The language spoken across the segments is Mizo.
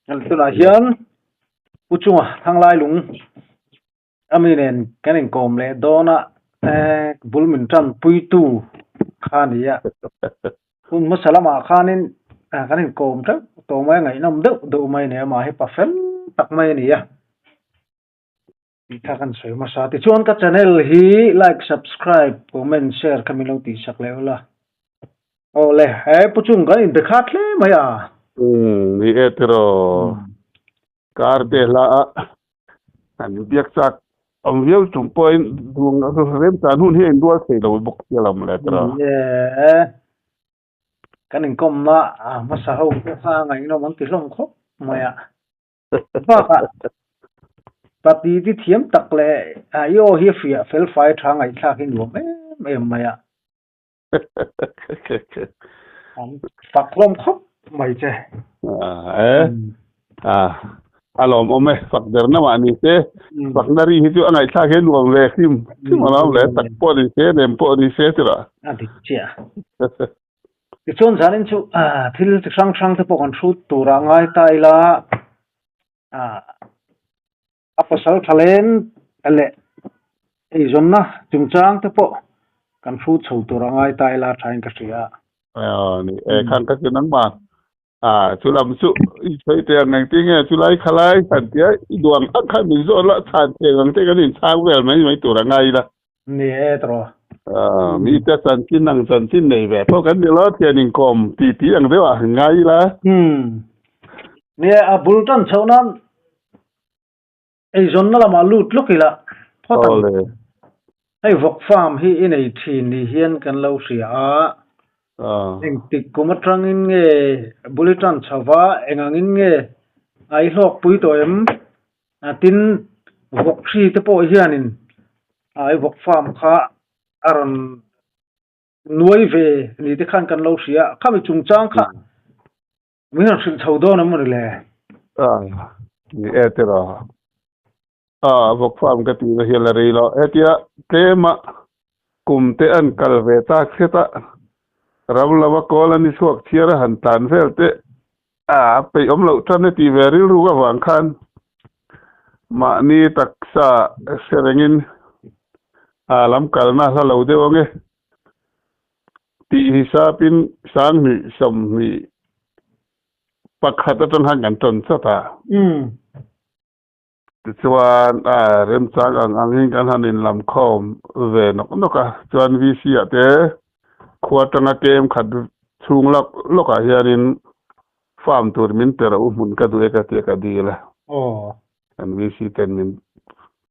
Kan tunah hian Pu Chunga Thanglai lung ami nen kan inkawm leh dawn a, bul min tan puitu kha a ni a. Hun hmasa lamah khanin kan inkawm teuh tawh mai a, ngaihnawm deuh deuh mai a ni a, amah hi pa fel tak mai a ni a. Tih kha kan sawi hmasa. Tichuan ka channel hi like, subscribe, comment, share kha min lo tihsak leh ula. Aw le, he pu chung kan inbe khat hle mai a. Umm, ni e tiraw. Kar te hla a an biak chak awm viau chung pawhin duang rem tan hun hi a inrual thei lo bawk sia lo mawle tiraw. Ni e, kan inkawmna hmasa ho te kha ngaihnawm an ti hlawm khawp mai a. Bakah pati ti thiam tak leh i aw hi a fiah fel fai tha ngaihthlak hi nuam em em mai a. An fak hlawm khawp mai che. E a lawm awm e fak der na mah ni se fak na ri hi chu a ngaihthlak hi nuam ve hrim hrim a lawm le tak pawh ni se lem pawh ni se tira. A dik chiah. Tichuan zanin chu thil chi hrang hrang te pawh kan hrut turah ngai ta ila a pasal tha len leh eizawnna chungchang te pawh kan hrut chho turah ngai ta ila thain ka hria. Aw ni e khan ka chu nangmah a chu lam chu i sawi teh ang engtin nge chulai khalai han tia i duang ang khan min zawh la chhan thei ang te kan inchhang vel mai mai tur a ngai ila. Ni e tawh. Mi te chanchin ang chanchin nei ve pawh kan ni lo thian inkawm ti ti ang deuh ah ngai ila. Ni e, a bul tan chhoh nan eizawnna lamah lut lawk ila phawt ang. Hei vawk farm hi i nei thin ni hian kan lo hria a. Engtik kum atangin nge bul i tan chho va, eng angin nge a i hlawkpui tawh em? Tin, vawk hri te pawh hianin i vawk farm kha a rawn nuai ve ni te khan kan lo hria a, khami chungchang kha min rawn hrilh chho dawn em mawni le? Ni e tiraw. Vawk farm ka tihna hi a la rei lo. Hetia tlema kum te an kal ve tak hret a, ram lama kawl a ni chhuak chhiar a han tlan vel te a peih awm loh tan e tih ve rilru avang khan mahni taksa hre rengin a lam kalna hla lo deuh ang e tih hisapin 2021 atang khan kan tawn chat a. Tichuan remchang ang angin kan han inlam khawm ve nawk nawk a, chuan VC ah te khua atanga kem khat chhung lawk lawk ah hianin farm tur min pe rawh u hmun ka duh e ka tia ka dil a, kan VC ten min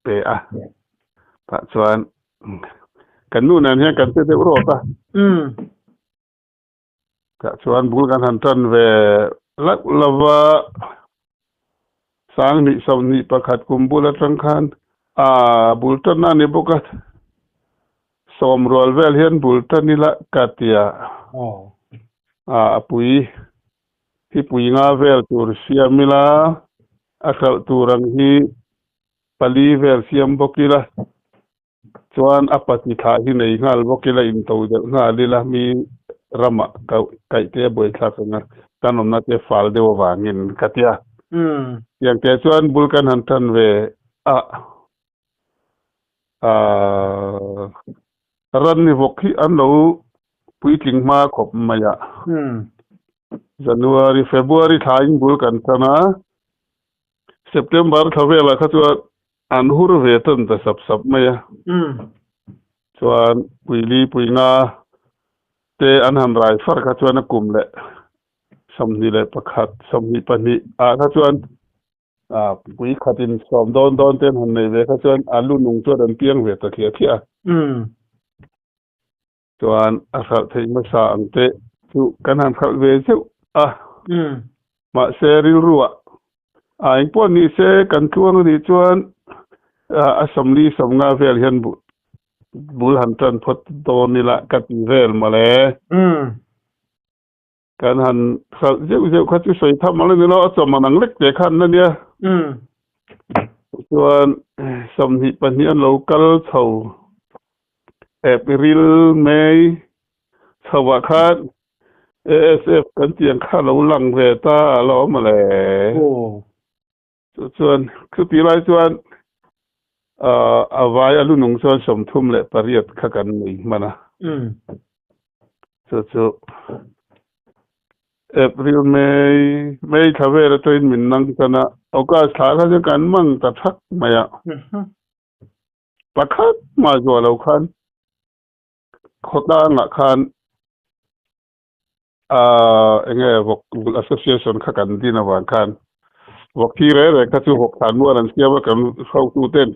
pe a, tah chuan kan nu nen hian kan che deuh rawt a, Tah chuan bul kan han tan ve lauh lo va, 2021 kum bul atang khan a bul tan a ni bawk a, sawm rual vel hian bul tan ila ka ti a, a pui hi pui nga vel tur siam ila, a hralh tur ang hi pali vel siam bawk ila. Chuan a pahnih thlah hi nei nghal bawk ila into deuh nghal ila mi ramah kaih te a buaithlak ang a, kan awmna te fal deuh avangin ka ti a. Tiang te chuan bul kan han tan ve a, ran ni vawk hi an lo puitling hma khawp mai a. January, February thlain bul kan tan a, September thla velah kha chuan An hur ve tan ta sap sap mai a. Chuan puili pui nga te an han rai far kha chuan a kum leh 21, 22 ah kha chuan pui khatin sawm dawn dawn te an han nei ve kha chuan a lu nung chuan an piang ve ta thliah thliah a. Chuan a hralh theih hmasa ang te chu kan han hralh ve zeuh a. Mahse rilruah a eng pawh ni se kan tluang a nih chuan a 40 50 vel hian bul han tan phawt dawn ila ka ti vel mawle. Kan han hralh zeuh zeuh kha chu sawi tham ang a ni lo, a chawm ang lek te khan a nia. Chuan 22 an lo kal chho April, May chhoah khan ASF kan tih ang kha a lo lang ve ta alawm le. Chu chuan chutih lai chuan a vai a lunung chuan 38 kha kan nei hman a. Chu chu April, May, May thla vel atangin min nang tan a, August thla kha chuan kan mang ta thak mai a. Pakhat mah zuah lo khan khawtlangah khan aaa eng nge vawk vulh association kha kan din avang khan vawk thi reng reng kha chu vawk thlan mual an siam a kan hruaitu ten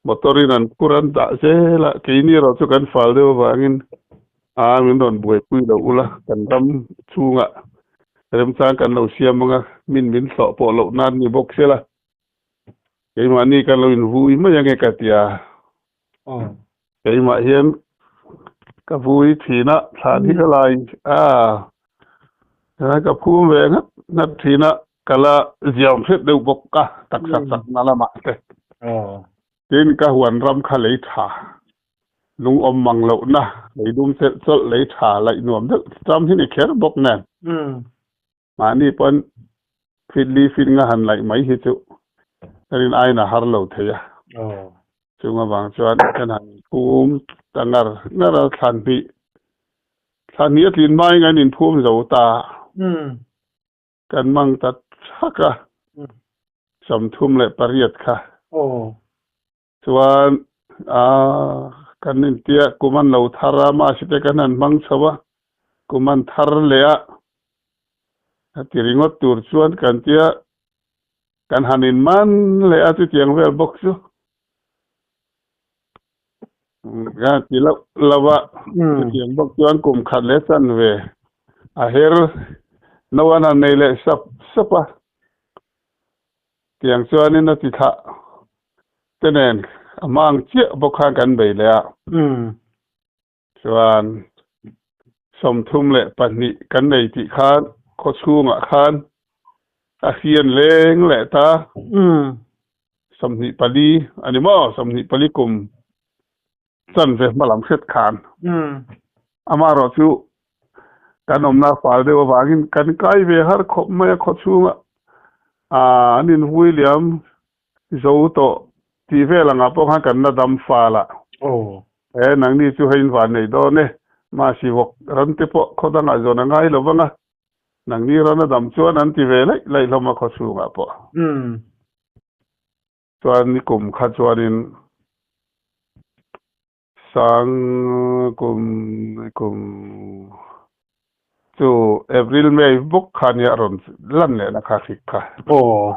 motor in an phur an dah zel a keini erawh chu kan fal deuh avangin aa min rawn buaipui loh ula kan ram chhungah remchang kan lo siam anga min min hlawh pawh loh nan ni bawk sela keimahni kan lo invui mai ange ka ti a. Keimah hian ka vui thin a, thlan hi ka lai a, ka phum ve nghat nghat thin a, ka la ziam hret deuh bawk a, taksa chakna lamah te. Tin, ka huan ram kha lei tha, lungawm mang lohna, lei dum chelh chawlh lei tha laih nuam deuh ram hi ni kher bawk nen. Mahni pawn fit li fit nga han laih mai hi chu ka rin aiin a har lo thei a. Chung avang chuan kan han phum ta ngar ngar a, thlan hnih thlan hnih a tlin hmain kan inphum zo ta. Kan mang ta thak a, 38 kha. Chuan aaa kan intia kum an lo thar a, mahse te kan han hmang chho a, kum an thar leh a, a ti ringawt tur chuan kan tia kan han inman leh a chutiang vel bawk chu kan ti loh loh a, chutiang bawk chuan kum khat leh chan ve a her no an han nei leh sap sap a. Tiang chuanin a ti thlah te nen a hmang chiah bawk khan kan bei leh a. Chuan 32 kan nei tih khan khaw chhungah khan a hrian leng leh ta. 24 a ni maw? 24 kum chanve hma lam hret khan. Amaherawh chu kan awmna fal deuh avangin kan kai ve har khawp mai a khaw chhungah aah an invui liam zo tawh tih vel angah pawh khan kan la dam fal a. He nangni chu hei in van nei dawn e, mahse vawk ram te pawh khaw dangah zawn a ngai lo vang a, nangni ran a dam chuan an ti ve laih laih hlawm a khaw chhungah pawh. Chuan nikum kha chuanin sang kum nikum chu April May bawk kha nia a rawn lan leh na kha hrik kha. Aw.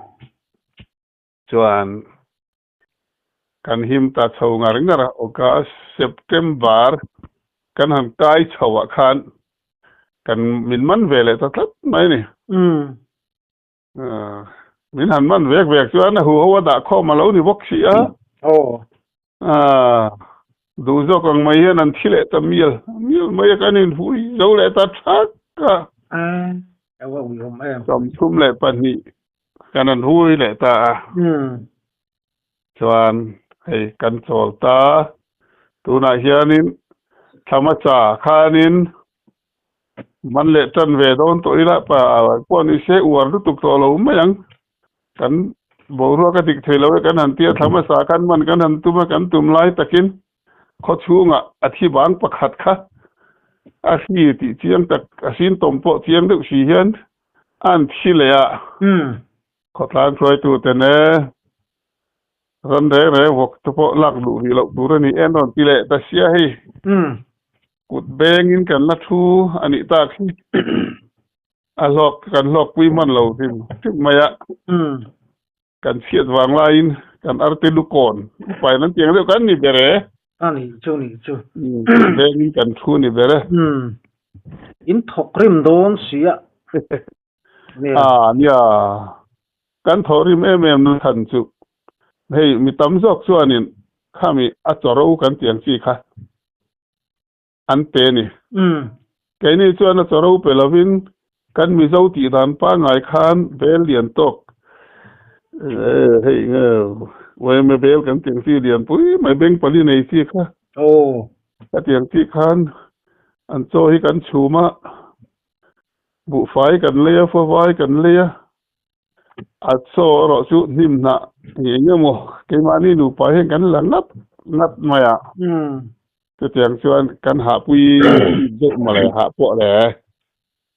Chuan kan him ta chho ngar ngar a, August, September kan han kai chho ah khan kan min man ve leh ta tlat mai a ni. Umm. Min han man vek vek chuan a huho a dah khawm a lo ni bawk si a. Duh zawk ang mai hian an thi leh ta mial mial mai a kan inhui zo leh ta thak a. 32 kan an hui leh ta a. Chuan hei kan chawl ta. Tunah hianin thlamasa khanin Man leh tan ve dawn tawh ila pa pawh ni se uar lutuk tawh lo mai ang. Kan boruak a dik thei lo e kan han tia thla hmasa khan man kan han tum a kan tum lai takin khaw chhungah a thi bang pakhat kha a hri tih chiang tak a sin tawm pawh chiang deuh si hian a an thi leh a. Khawtlang hruaitute ne Ran reng reng vawk te pawh lak duh rih loh tur a ni en rawn ti leh ta sia hei. Kut bengin kan la thu a nih tak hi. A hlawk kan hlawkpui hman lo hrim hrim mai a. Kan chhiat vang laiin kan arte lukawn upain an tiang deuh kan ni ber e. A nih chu nih chu. Kut bengin kan thu ni ber e. In thawk rim dawn si a. A nia, kan thawhrim em em na chhan chu hei mi tam zawk chuanin khami a chawro kan tih ang chi kha an pe a ni. Keini chuan a chawro pe lovin kan Mizo tih dan pangngai khan bel lian tawk Hei nge yma bel kan tih ang chi lianpui mai beng pali nei chi kha. Aw. Ka tih ang chi khan an chaw hi kan chhum a, buhfai kan lei a, favai kan lei a, a chaw erawh chu hnim hnah eng emaw keimahni nupa hian kan la ngat ngat mai a. Chutiang chuan kan hahpui deuh mawle hah pawh le.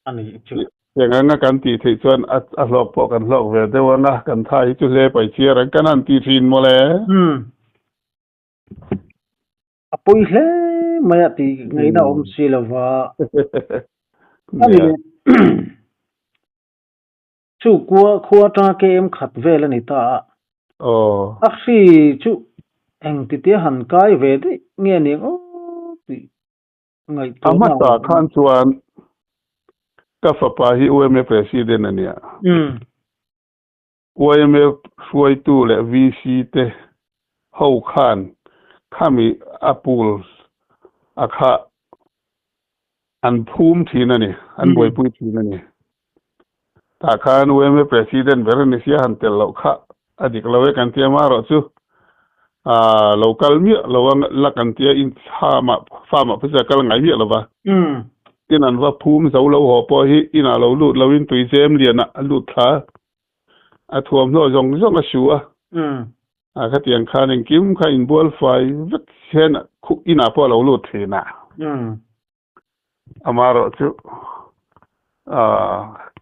A nih chu. Heng anga kan tih theih chuan a a hlawk pawh kan hlawk ve deuh ang a, kan tha hi chu hle pai chhiar ang kan han ti thin mawle. Umm. A pawi hle mai a tih ngaihna awm si lo va. A ni leh. Chu kua khua atanga KM khat vel a ni ta a. Aw. A hri chu engtitia han kai ve daih nge a niang aw tih A hmasa khan chuan ka fapa hi yma President a nia. Yma hruaitu leh VC te ho khan khami a pool a kha an phum thin a ni, an buaipui thin a ni. Tah khan yma President ber a ni sia han tel loh kha a dik lo e kan tia marawh chu ah lo kal miah lo a la kan tia in farm ah farm ah pawisa kal ngai miah lo va. Tin an va phum zo lo haw pawh hi inah lo lut lo in tui zem lian ah a lut thla a thuamhnaw zawng zawng a su a. A khatiang khan engkim kha inbual fai vek hian inah pawh a lo lut thin a. Amaherawh chu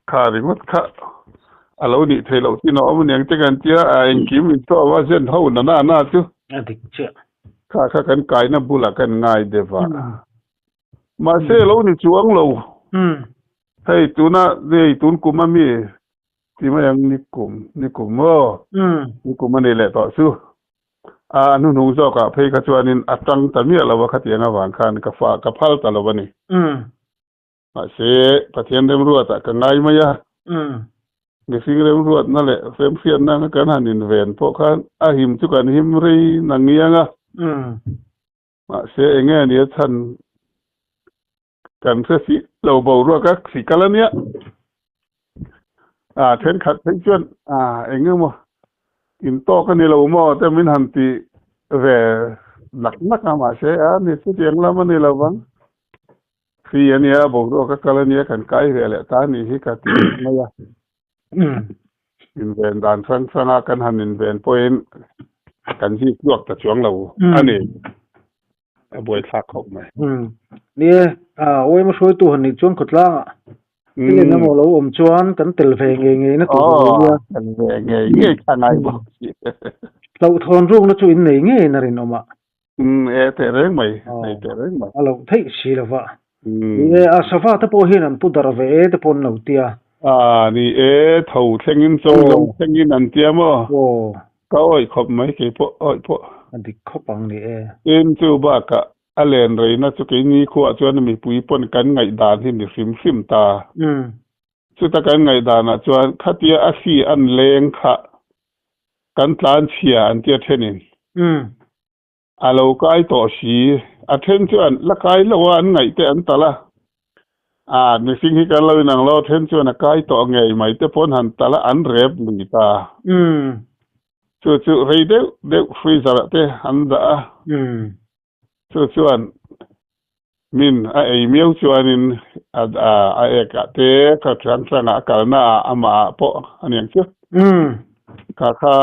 kha ringawt kha a lo nih theih loh chin a awm aniang che kan tia a engkim in chaw a zen ho na na na chu. A dik chiah. Kha kha kan kaina bulah kan ngai deuh a. Mahse lo ni chuang lo. Hei tuna hei tun kum a mi ti mai ang ni kum ni kum aw ni kum a ni leh tawh chu. A hnuhnung zawkah phei kha chuanin a tang ta miah lo a, khatiang avang khan ka fa ka phal ta lo a ni. Mahse, Pathian remruatah ka ngai mai a, mihring remruatna leh remhriatna anga kan han inven pawh khan a him chu kan him rei na ngiang a. Mahse, eng nge nia chhan kan hre si lo boruak a si kal a nia. A thenkhat phei chuan a eng emaw intawk a ni lo maw te min han ti ve nak nak a mahse a ni chutiang lam a ni lo vang. Hri a nia boruak a kal a nia kan kai ve leh ta a nih hi ka ti mai a. Inven dan hrang hranga kan han inven pawhin kan zik luak ta chuang lo a ni. A buaithlak khawp mai. Ni e, yma hruaitu han nih chuan khawtlangah thil eng emaw lo awm chuan kan tel ve ngei ngei na tur a lo nia. Tel ve ngei ngei kha ngai bawk si. Hlauhthawn rukna chu in nei ngei na rinawm a. E teh reng mai, nei teh reng mai. A loh theih si lo va. Ni e, a sava te pawh hian an pu darh ve e te pawh an lo tia. A ni e, tho thlengin chawngzawng thlengin an tia maw? Ka awih khawp mai kei pawh awih pawh. A dik khawp ang ni e. Tin chu bakah a len reina chu keini khuah chuan mipui pawn kan ngaihdan hi ni hrim hrim ta. Chuta kan ngaihdanah chuan khatia a hri an leng kha kan tlan chhia an tia thenin. A lo kai tawh si. A then chuan la kai lo a, an ngaih te an tal a. A, mihring hi kan lo inang lo, a then chuan a kai tawh ngei mai te pawn han tal a, an rep lui ta. Chu chu rei deuh deuh freezer ah te an dah a. Chu chuan min a ei miau chuanin a a ek ah te kha hrang hrang ah a kalna ah amah ah pawh a niang chu. Kha kha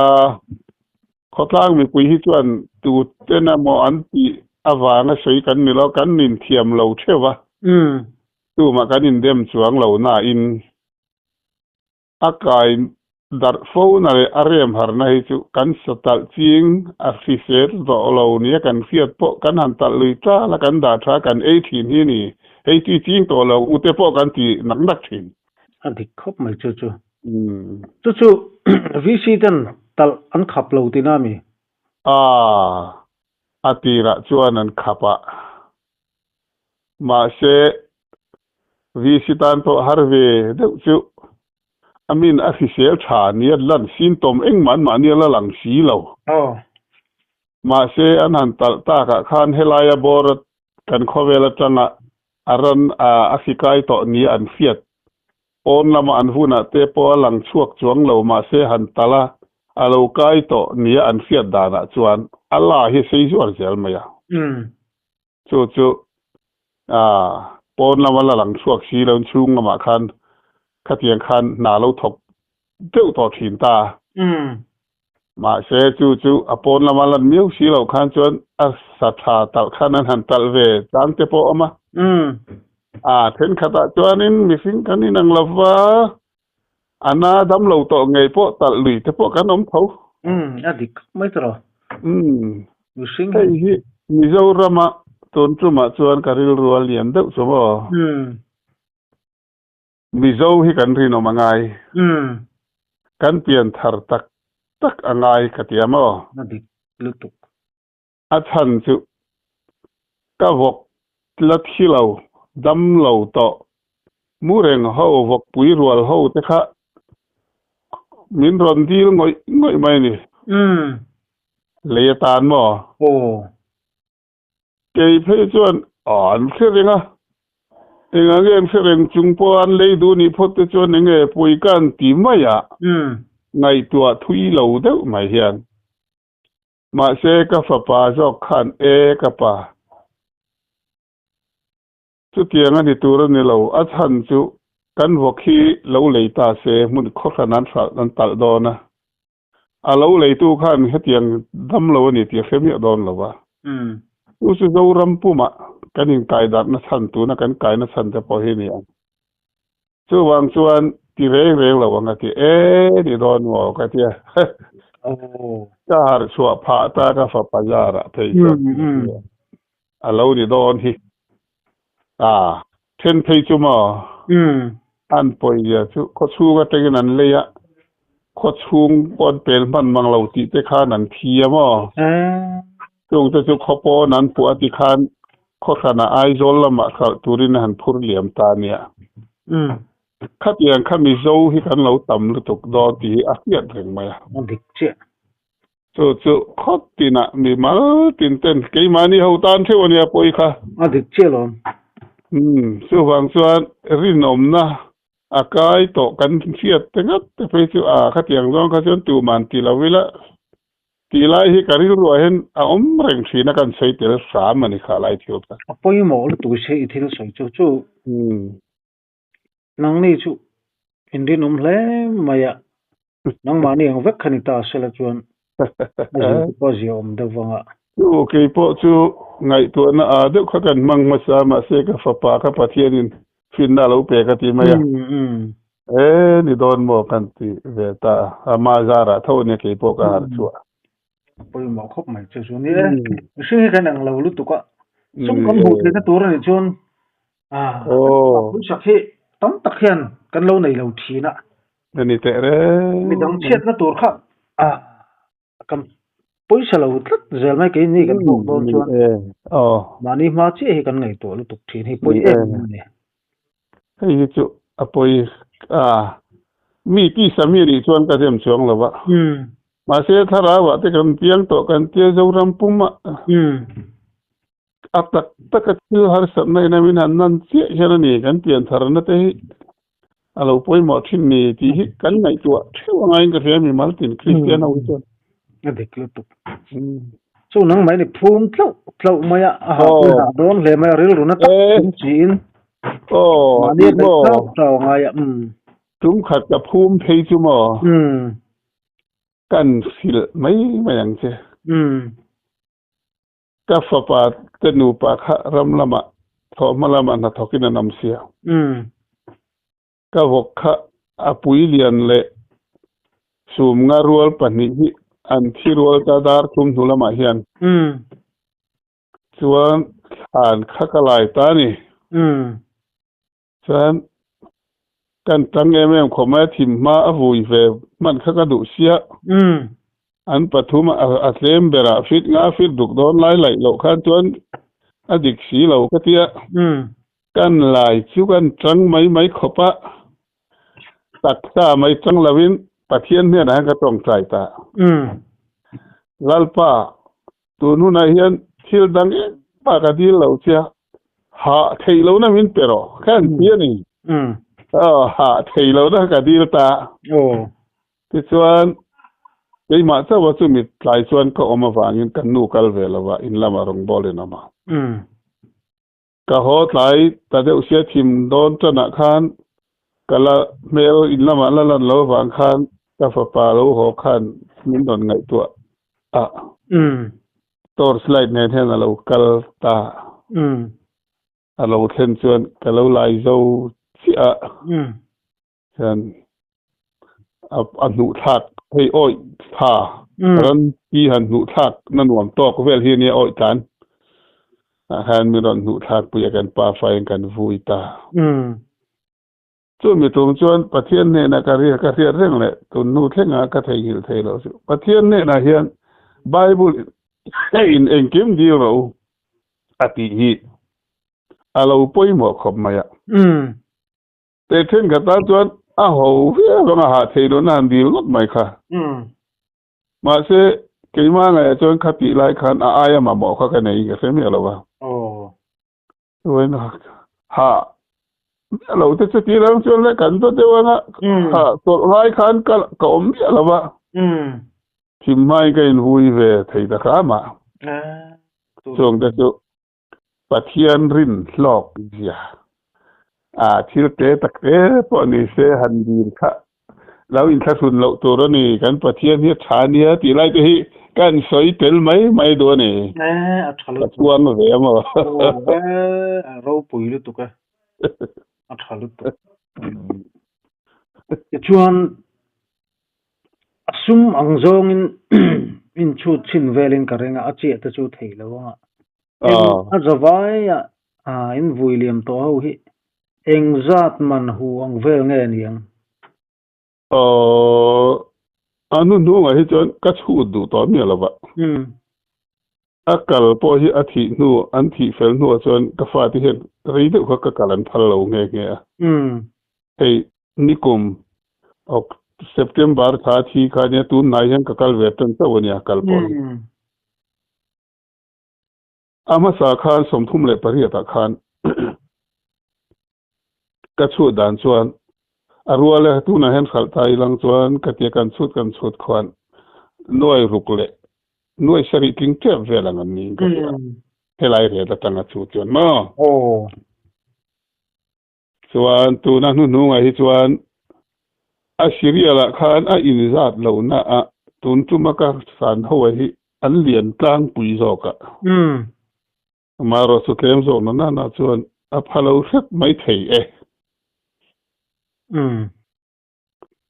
Khawtlang mipui hi chuan tuten emaw an tih avanga sawi kan ni lo, kan inthiam lo theuh a, tumah kan indem chuang lo nain a kai darh fo na leh a rem harna hi chu kan sa talh ching a hrisel zawh lo nia kan hriat pawh kan han talh lui tal a, kan dah tha kan ei thin hi ni, hei chi ching tawh lo ute pawh kan ti nak nak thin. A dik khawp mai chu chu. Chu chu VC ten talh an khap lo tihna a mi? A, a tirah chuan an khap a. Mahse, VC tan pawh har ve deuh chu a min a hrisel tha nia lan sin tawm engmah anmahni a la lang si lo. Mahse, an han talh takah khan helaia bawr kan khawvel atanga A ran a a hri kai tawh nia an hriat. Pawn lama an hunah te pawh a lang chhuak chuang lo mahse han tal a, A lo kai tawh nia an hriat danah chuan a la hi sei zuar zel mai a. Chu chu pawn lama la lang chhuak si lo chhung lamah khan khatiang khan hna lo thawk deuh tawh thin ta. Mahse chu chu a pawn lama lan miau si lo khan chuan a sa tha talh khan an han talh ve chang te pawh a awm a. A thenkhatah chuanin mihring kan inang lo va, A na dam lo tawh ngei pawh talh lui te pawh kan awm tho. Umm, a dik mai ta lo. Umm, Mihring hei hi Mizorama tun tumah chuan ka rilru a lian deuh chu maw? Umm. Mizo hi kan rinawm a ngai. Umm. Kan pian thar tak tak a ngai ka ti a maw? A dik lutuk. A chhan chu ka vawk la thi lo, dam lo tawh. Mu reng ho, vawkpui rual ho te kha min rawn dil ngawih ngawih mai a ni. Lei atan maw? Aw. Kei phei chuan an hre reng a, engah nge an hre reng chung pawh an lei duh nih phawt te chuan enge pawi ka an ti mai a, ngaihtuah thui lo deuh mai hian. Mahse ka fapa zawk khan e ka pa. Chutiang a ni tur a ni lo, a chhan chu kan vawk hi lo lei ta se hmun khawhran an hralh an talh dawn a, a lo leitu khan hetiang dam lo a ni tih a hre miah dawn lo va. Chu chu Zoram pumah kan inkaidarhna chhan tuna kan kaina chhan te pawh hi a ni ang. Chuvang chuan ti reng reng lo ang a ti e ni dawn maw ka tia. Ka harh chhuah phah ta ka fapa zarah phei chuan a lo ni dawn hi. A then phei chu maw an pawizia chu khawchhung atangin an lei a, khawchhung pawh an pel hman mang lo tih te khan an thi a maw. Chungte chu khaw pawn an puah a ti khan khawhranah Aizawl lamah hralh turin a han phur liam ta a nia. Khatiang kha Mizo hi kan lo tam lutuk dawn tih hi a hriat reng mai a. A dik chiah. Chu chu khaw tinah mi mal tin ten keimahni ho tan theuh a nia pawi kha. A dik chiah lawm. Chuvang chuan rinawmna a kai tawh kan hriat te ngat te phei chu a khatiang zawng kha chuan tuman ti lo ila Tih lai hi ka rilruah hian a awm reng thin a, kan sawi tel hram a ni kha lai thil kha. A pawimawh lutuk hi i thil sawi chu chu nangni chu inrinawm hle mai a, nangmahni ang vek kha ni ta sela chuan a zir te pawh a zia awm deuh vang a. Chu keipawh chu ngaihtuahna aa deuh kha kan hmang hmasa a, mahse ka fapa kha Pathianin Finna a lo pe ka ti mai a. E ni dawn maw kan ti ve ta a. Ama zarah tho ania kei pawh ka harh chhuah. Pawimawh khawp mai chu chu ni e. Mihring hi kan ang lo lutuk a. Sum kan hmuh theihna tur a nih chuan pawisa hi tam tak hian kan lo nei lo thin a. A ni teh reng. Midang chhiatna tur kha Kan pawisa lo tlat zel mai kei ni kan hlawk dawn chuan mahni hma chiah hi kan ngaihtuah lutuk thin hi pawi em em a ni. Hei hi chu a pawi a, mi tisa mi nih chuan ka rem chuang lo a, mahse thlarauah te kan piang tawh kan tia Zoram pum a, a tak tak a thil harsatna in a min han nan chiah hian a ni kan piantharna te hi a lo pawimawh thin ni tih hi kan ngaihtuah theuh a ngaiin ka hria mi maltin Kristian ho hi chuan. A dik lutuk. Chu nang mai ni phum tlauh tlauh mai a, a hah pawh i hah dawn hle mai a, rilru na tak chung chiin mahni a beih tlauh tlauh a ngai a. Tum khat ka phum phei chu maw? Kan hrilh mai mai ang che. Ka fapa te nupa kha ram lamah thawhhma lamah hnathawkin an awm sia. Ka vawk kha a pui lian leh sumnga rual pahnih hi an thi rual ta dar thum hnu lamah hian. Chuan thlan kha ka lai ta a ni. Chuan kan tang em em khawp mai a, thim hma a vui ve hman kha ka duh sia. An pathum a tlem berah fit nga fit duk dawn lai laih loh khan chuan a dik si lo ka tia. Kan lai chu kan tang mai mai khawp a, taksa mai tang lovin Pathian hnenah hian ka tawngtai ta. Lalpa Tun hunah hian thil dang engmah ka dil lo che a, hah theih lohna min pe rawh kha an ti a ni. Aw, hah theih lohna ka dil ta. Tichuan, Keimah chauha chumi tlai chuan ka awm avangin kan nu kal ve lo va, in lamah rawngbâwl in awm a. Ka haw tlai ta deuh sia thim dawn tanah khan ka la hmel in lamah la lan lo avang khan ka fapa lo haw khan min rawn ngaihtuah a. Torch light nen hian a lo kal ta. A lo thlen chuan ka lo lai zo chiah a. Hian a hnuh thlak hei awih tha ran hi han hnuh thlak na nuam tawk vel hi ania awih tlan ah khan min rawn hnuh thlak pui a kan pa faiin kan vui ta. Chumi tum chuan Pathian hnenah ka ria ka hriat reng leh tun hnu thlenga ka theihnghilh thei lo chu Pathian hnenah hian Bible in engkim dil rawh u a tih hi a lo pawimawh khawp mai a. Teh thenkhat tan chuan a ho viau ang a hah theih lohna han dil ngawt mai kha. Mahse, keimah ngaihah chuan kha tih lai khan a aia mamawh kha ka nei ka hre miah lo va. Chuan hah miah lo te chu tih lang chuan le kan dawt deuh anga hah chawlh ngai khan ka ka awm miah lo va. Thim hmain ka inhui ve thei ta hram a. Chuang te chu Pathian rin hlawk zia a thil te tak te pawh ni se han dil kha lo inthlahrun loh tur a ni, kan Pathian hi a tha nia tih lai te hi kan sawi tel mai mai duh a ni. A tha lutuk. Ka chuang ve a maw? Aw e, a ropui lutuk e. A tha lutuk. Tichuan a sum ang zawngin inchhut chhin velin ka ring a, a chiah te chu thei lo anga. Eng a zavai a in vui liam tawh ho hi eng zat man hu ang vel nge niang? Aw, a hnu hnungah hi chuan ka chhut duh tawh miah lo va. A kal pawh hi a thih hnu, an thih fel hnuah chuan ka fate hian rei deuh kha ka kal an phal lo nghe nghe a. Hei Nikum Oct September thla thi kha nia tun hnai hian ka kal ve tan chauh a nia kal pawh hi. A hmasa khan 38 ah khan ka chhut dan chuan a rual e tunah hian hralh ta ilang chuan ka tia kan chhut kan chhut khuan nuai ruk leh nuai sarih tling tep vel ang an niin ka hria. Helai ret atanga chhut chuan maw? Chuan tuna hnuhnungah hi chuan a serial ah khan a inzat lohna ah tun tuma ka san ho hi an lian tlangpui zawk a. Amaherawh chu tlem zawk na nana chuan a pha lo hret mai thei e.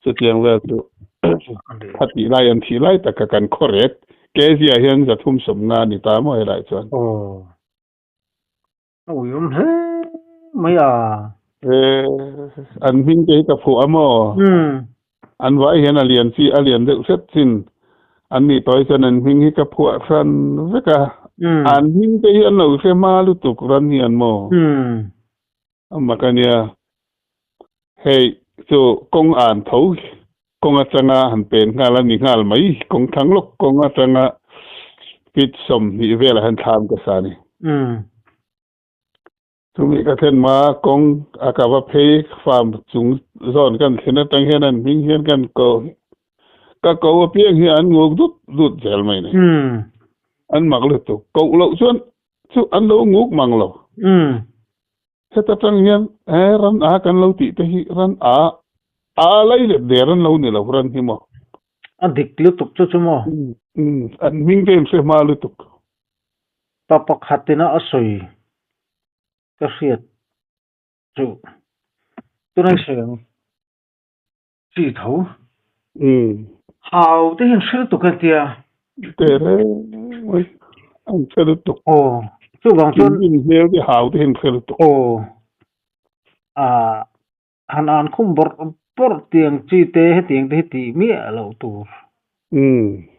Chutiang vel chu kha tih lai an thih lai taka kan khawret kg ah hian 350 a ni ta maw helai chuan. A uiawm hle mai a. Eh, an hming te hi ka phuah a maw? An vai hian a lian chi, a lian deuh hret chin. An nih tawh hi chuan an hming hi ka phuah hran vek a. An hming te hi an lo hre hma lutuk ran hian maw? A mak a nia. Hei chu kawng an tho kawng atanga han pen nghal a ni nghal mai. Kawng thlang lawk kawng atanga feet 20 velah hian thlam ka sa a ni. Chumi ka thlen hma kawng a ka va phei farm chung zawn kan thlen atang hian an hming hian kan ko ka ko apiang hi an nguk dut dut zel mai ni. An mak lutuk. Koh loh chuan chu an lo nguk mang lo. Heta tang hian he ran a kan lo tih te hi ran a a lai let der an lo ni lo ran hi maw. A dik lutuk chu chu maw? An hming te in hre hma lutuk. Pa pakhat ina a sawi ka hriat chu tunai sawi ang chi tho. Hau te hian hre lutuk a tia. Teh reng mai an hre lutuk. Aw chuvang chuan. Thinrim hmel te hau te hian hre lutuk. Aw ah han an khum bawrh bawrh tiang chi te hetiang te hi tih miah loh tur.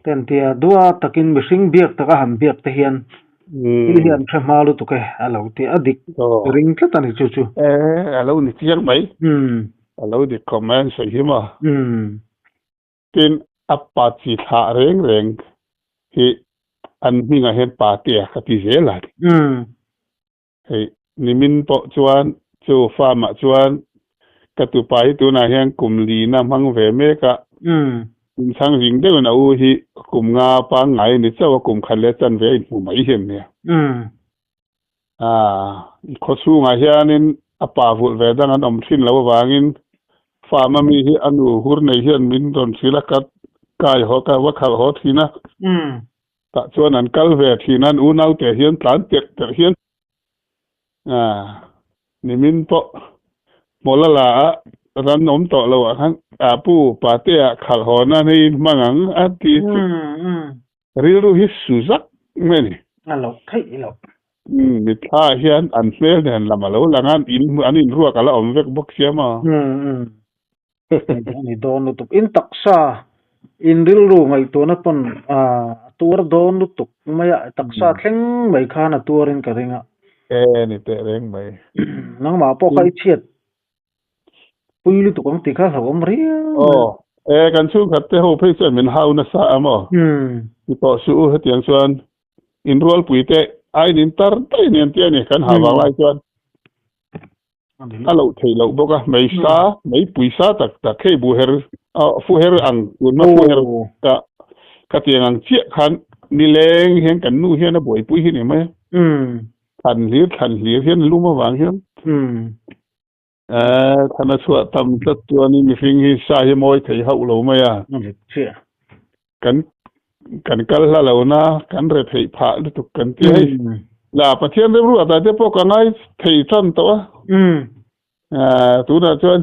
Ten tia dua takin mihring biak taka han biak te hian thil hi an hre hma lutuk e a lo ti a dik ring tlat a ni chu chu. Eh a lo ni chiang mai. A lo dik khawp mai an sawi hi maw. Tin a pa chi thlah reng reng hi an hmingah hian pa te a ka ti zel a ni. Hei nimin pawh chuan chu farm ah chuan ka tupa hi tunah hian kum lina hmang ve mek a. Inchhang zing deuhin a u hi kum nga pangngai a ni chauh a, kum khat leh chanve a inhmu mai hian nia. I khaw chhungah hianin a pa vulh ve dang an awm thin lo avangin farm a mi hi a nu hur nei hian min rawn hrilh a, ka kai haw ka va khalh haw thin a. Tah chuan an kal ve thin a, an unaute hian tlan terh terh hian Nimin pawh hmawlh a la a, ran awm tawh lo ah khan a pu Patea khalh haw nan hei in hmang ang a ti chu rilru hi su zak mai a ni. A loh theih loh. Mitthla ah hian an hmel nen lam a lo lang a, an inruak a la awm vek bawk sia maw? A ni dawn lutuk. In taksa, in rilru ngaihtuahna pawn a tuar dawn lutuk mai a, taksa thleng mai khan a tuarin ka ring a. E ni teh reng mai. Nangmah pawh kha i chhiat pui lutuk ang tih kha hlauhawm riau mai. Aw, e kan chhungkhat te ho phei chuan min hau nasa a maw? Ti tawh suh u hetiang chuan inrualpui te aiin in tar daih nen tih a ni kan ha vang lai chuan. A loh theih loh bawk a, mei sa, mei pui sa tak tak hei bu her, fu her ang tun hma fu her ka ka tiang ang chiah khan nileng hian kan nu hian a buaipui hi ni mai a. Thlan hlir thlan hlir hian lum avang hian thlan a chhuah tam tlat chuanin mihring hi sa hi mawi thei hauh lo mai a. Kan kan kal hla lo na kan re theih phah lutuk kan ti hei. La Pathian remruat ah te pawh ka ngai thei tan tawh a. Tunah chuan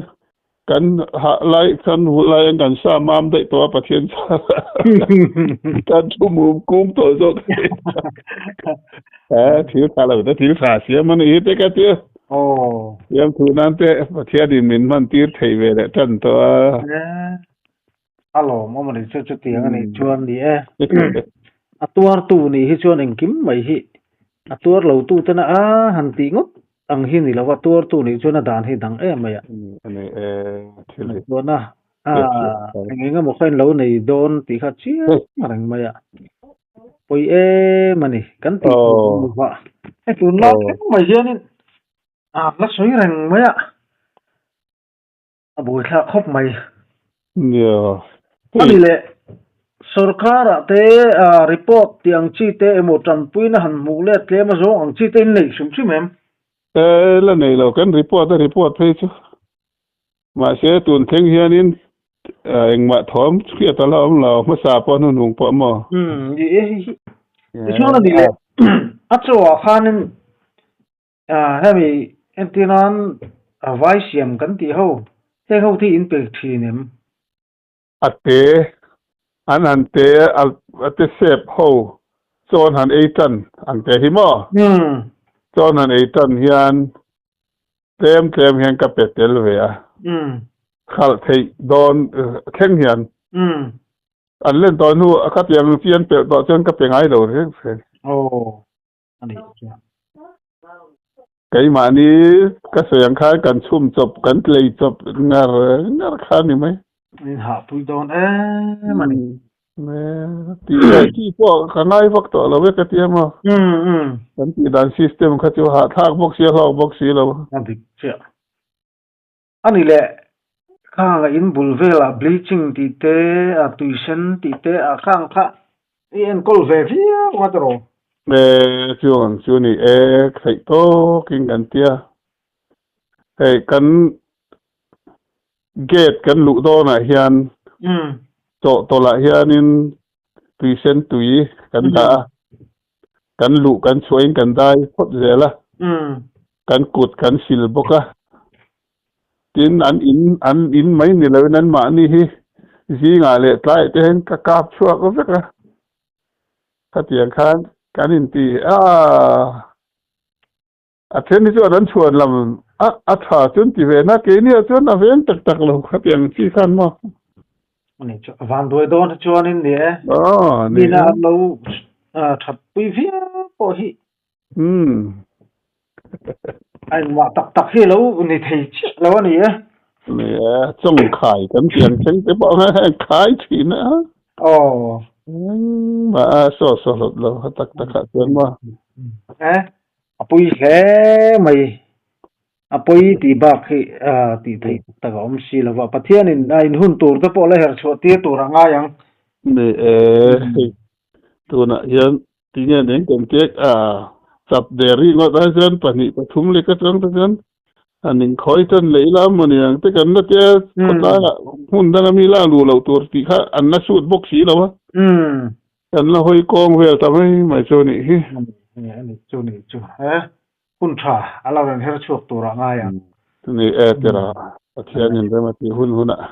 kan hah lai kan vulh lai an kan sa mam daih tawh a Pathian sa kan thu mum kum tawh zawk. Thil tha lo te thil tha siam a ni hi te ka tia. Siam thu nan te Pathian in min hman tir thei ve leh tan tawh a. A lawmawm a ni chu chutiang a nih chuan ni e. A tuartu nih hi chuan engkim mai hi a tuar lo tu tena a han tih ngawt ang hi ni lo a tuartu nih chuan a dan hi dang em mai a. Chuan a eng eng emaw kha in lo nei dawn tih kha chiang reng mai a. Pawi em a ni kan tih tur a hei tunlai thleng mai hianin a la sawi reng mai a. A buaithlak khawp mai. Nia. A ni leh, sorkarah te report tih ang chi te emaw tanpuina han hmuh let tlem a zawng ang chi te in nei hrim hrim em? E, la nei lo, kan report a report phei chu. Mahse tun thleng hianin engmah thawm chhiat a la awm lo, hmasa pawh hnuhnung pawh maw? Umm, ni e hei hi. Tichuan a ni leh, a chaw ah khanin Hemi entir nan vai siam kan tih ho, heng ho hi in pe thin em? A te, an han te a te sep ho chawn han ei tan ang te hi maw? Chawn han ei tan hian tlem tlem hian ka pe tel ve a, khalh theih dawn thleng hian an len tawh hnu a khatiang chi an pelh tawh chuan ka pe ngai lo reng reng. a nih chuan. Keimahni ka sawi ang khan kan chhum chawp, kan tlei chawp ngar ngar kha a ni mai. In hahpui dawn em a ni. Tih leh chi pawh ka ngai vak tawh lo e ka ti emaw. Kan tih dan system kha chu hahthlak bawk si a hlawk bawk si lo. A dik chiah. A ni leh, khang a in bul velah bleaching tih te, a tui sen tih te ah khang kha i enkawl ve viau a tiraw? E, chu ang chu ni e, theih tawkin kan tia. Hei kan gate kan luh dawnah hian chawhtawlh ah hianin tui sen tui kan dah a, kan luh kan chhuahin kan dai phawt zel a, kan kut kan sil bawk a, tin an in an in mai ni loin an mahni hi zingah leh tlaiah te hian ka kap chhuak vek a, khatiang khan kan inti a. A then hi chuan an chhuan lam a a tha chuan ti ve na keini ah chuan a veng tak tak lo khatiang chi khan maw. Ani chu van duai dawn hi chuanin ni e. Aw ni e. Nina an lo that pui viau pawh hi. Umm. A engmah tak tak hi lo ni thei chiah lo a ni e. Ni e, chawngkhai kan ti ang thleng te pawh a khai thin a. Aw. Engmah a saw saw hlawt lo a tak tak ah chuan maw. E. A pui hle mai. A pawi tih bak hi tih theih tak a awm si lo va, Pathianin a in hun tur te pawh la her chhuah tir tur a ngai ang. Ni e, hei tunah hian tinge nen kan tek a chap der ringawt ai chuan pahnih pathum lek atang te chuan an inkhawi tan leh ila maw niang te kan la tia khawtlaiah hmun danga mi lak luh loh tur tih kha an la sut bawk si lo a. Kan la hawi kawng vel ta mai mai chu a nih hi. A nih chu nih chu he hun tha a lo rawn her chhuak tur ah ngai ang. Ni e tira Pathian in rem a tih hun hunah.